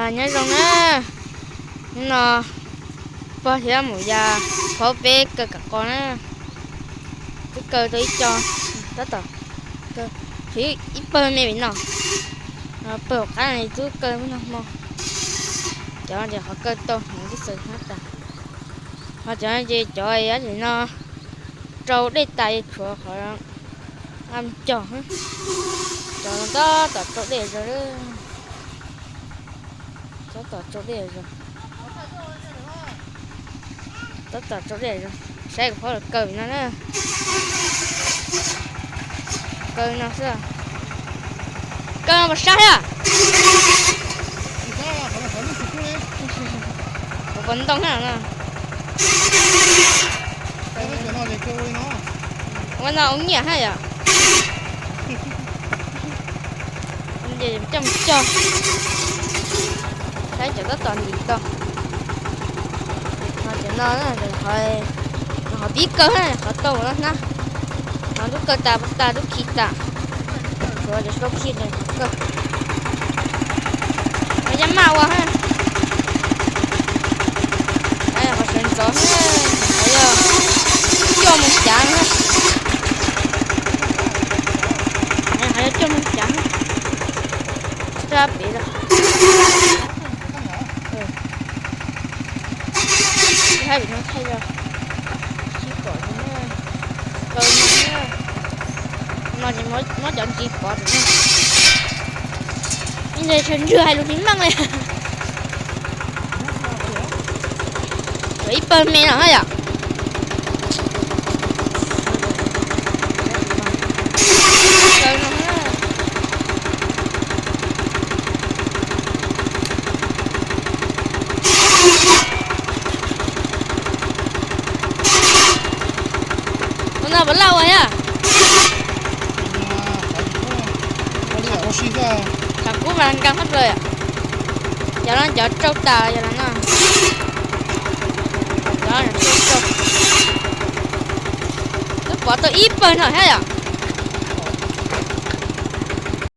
Nyob zoo na, hnub no pog thiab mus ya phaub peb kaw kam qos na. Twb kaw tau ib co, tab tom kaw, tshuav ib pawg me vim no, pawg hauv qab no twb kaw muaj nag hmo. Cov ces qhov kaw tau heev tib xwb na tas. Ho cov ces cov dab tsi no rau dej tas tshuav qhov a cog, cov no tab tom rau dej zog, tab tom rau dej zog, tab tom rau dej zog. Saib kuv phob los kaw no na, kaw no xwb, kaw no puas sab thiab? Kuv pov ntoo na no. Ua no ua nyiaj hab yom. Coj mus cog, saib cov tab tom ntim tau. Ho cov no, qhov pib kaw, qhov tau no hnab, qhov lub kaw tas tas lub khi tas, tshuav cov sau khi qhov kaw. Qhov yaj maj ua, qhov sawv ntxov, qhov yog coj mus cav na, qhov yog coj mus cav, rab pem los. Hab vim no thaij los sib pom, kaw no, no ces muab cov ntsis pov rau na. Ib ntsis tshaw ntswg hais lus tsis meej li. Ib pawg me no hab yom. Ua no puas laj ua thiab? Tshav kub mas nkag hab plaws. Cov no cov tsau tas yog los no. Twb pov tau ib pawg no thiab yom.